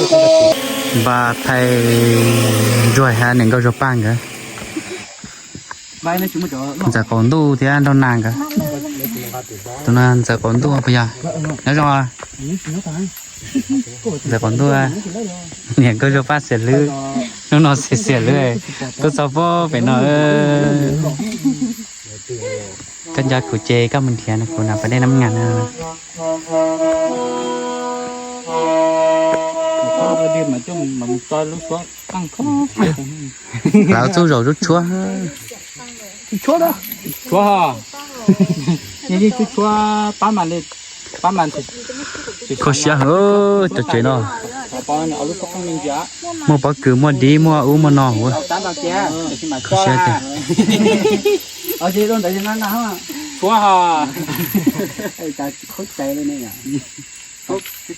Npaj thaij ntsuag hab niam nkauj Zuag Paj nkawd. Ntxawm Qaum Ntuj thiab Nraug Nas nkawd. Tus no Ntxawm Qaum Ntuj puas yog? Nyob zoo. Ntxawm Qaum Ntuj, niam nkauj Zuag Paj xiam hlwb, hnub no xiam xiam hlwb tuaj txog puag pem no. Koj nco kuv ces koj mus nrhiav kuv na, pas dej nab ngam na. Lawv txuj zaum tsuab tsuab. Tsuab, tsuab, tsuab, pab mas li, pab mas. Kho siab heev cov tsev no. Muaj pob kws, muaj dib, muaj ub muaj no. Kho siab tiag. Tsuab,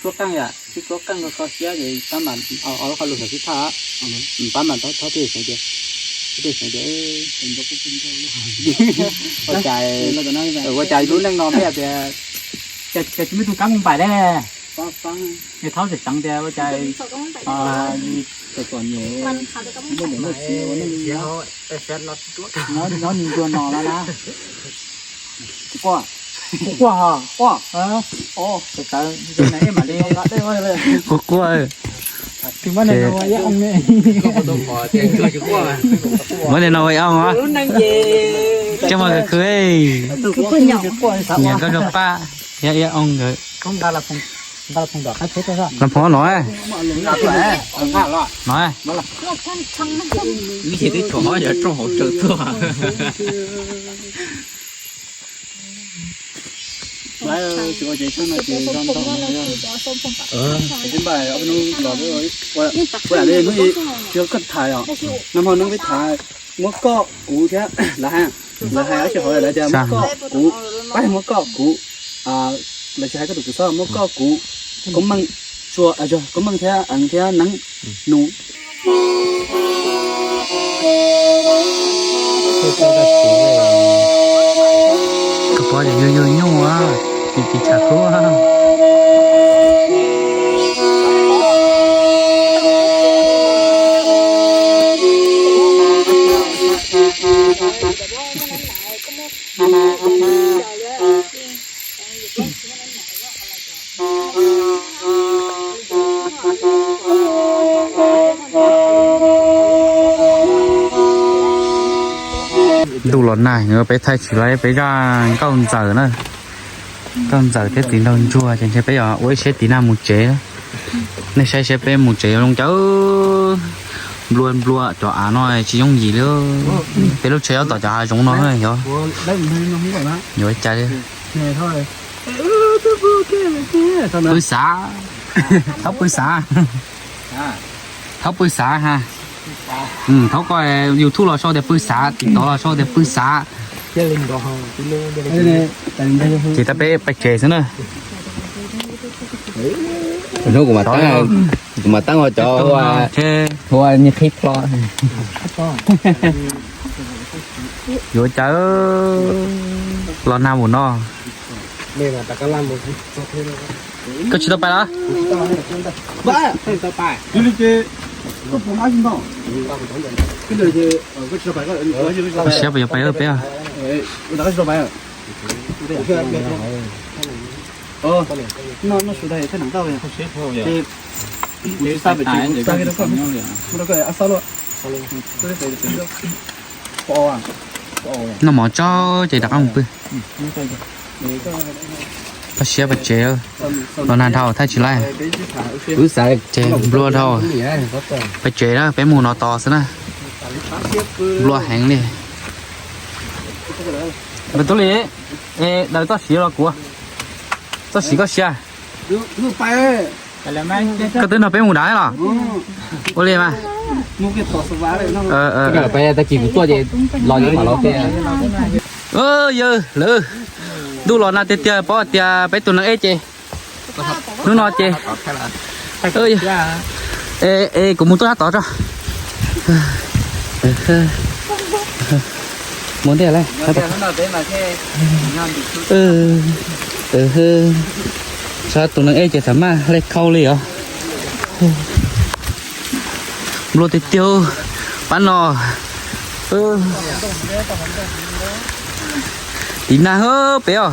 tsuab qeej, tsuab qeej kho siab ces pab mas, qhov lus xav sib thaj, pab mas thov tias, tias ua cas, ua cas lub neej no peb tias, cas tsis muaj tus kab moos npaim le. Nws thaub tseem seev tias ua cas, nyob nws ntua no no na. Quaj, quaj, quaj, quaj, muab li no ua ib oo, coj mus khwv khwv, niam nkauj Zuag Paj, ib oo nkawd. Los phoov no, no. Nag hmo no peb tham muab koj kuv thiab lawv hais, lawv hais ob tsi hauv lawv tias muab koj kuv, pab muab koj kuv, lawv tsis hais koj tus kws xwb, muab koj kuv, koob meej, tsua, koob meej thiab eev thiab neeb nus. Koj pom ces yug yug nyuj, tiv tiv tshav kub. Ntuj los nag, peb thaij tsis tau peb zaj nkauj ntxawm na. Nkauj ntxawm thiab txiv nraug ntsuag ces ntshe peb yuav ua ib siab tiv nag mus tsev. Nej saib seb peb mus tsev zoo cas. Nplua nplua cov av no tsis yooj yim li. Peb lub tsheb nyob tom cov hav zoov no yog, yuav cas li. Pw xav, thaub pw xav, thaub pw xav ha. Thaub koj YouTube los sau tias pw xav, TikTok los sau tias pw xav. Ces tab peb pais tsev xwb na. Hnub kuv mam, kuv mam taab ua cov ua, ua ni qhib plo. Yuav cas los nag mus no. Koj tsis tau pais los? Koj siab puas yuav pais peb? Noj mov tso ces rov qab mus pw. Koj siab pais tsev, los nag dhau thaij tsis laib. Ces nplua dhau, pais tsev na, peb mus no tos xwb na. Nplua heev li. Tub Lis, daws txoj siv los kuv, txoj siv koj siab. Koj twb nrog peb mus dav los? Ua li mas. Tag kis kuv tuaj ces los, mam los. Yawg lawv, ntuj los nag tiag tiag, paub tias peb tus neeg ej ces hnub no ces, es kuv mus tuaj sab tod tso. Mus ntej lawm. Tso tus neeg ej ces txawm maj hle khau li os. Nplua tiag tiag, pab no. Tiv nag pem os.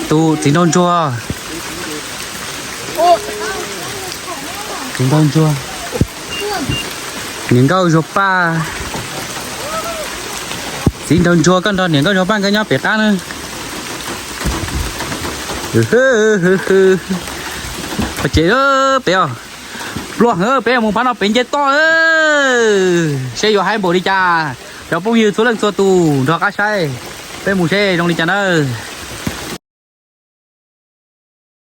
Tus txiv nraug ntsuag, txiv nraug ntsuag, niam nkauj Zuag Paj. Txiv nraug ntsuag, koj nrog niam nkauj Zuag Paj nkawd nyob pem qab na. Qhov tsev pem os. Nplua heev, peb mus phab no pem nce toj, seb yuav haib npaum li cas. Cov phooj ywg txhua leej txhua tus nrog qab saib, peb mus seb zoo li cas nawb.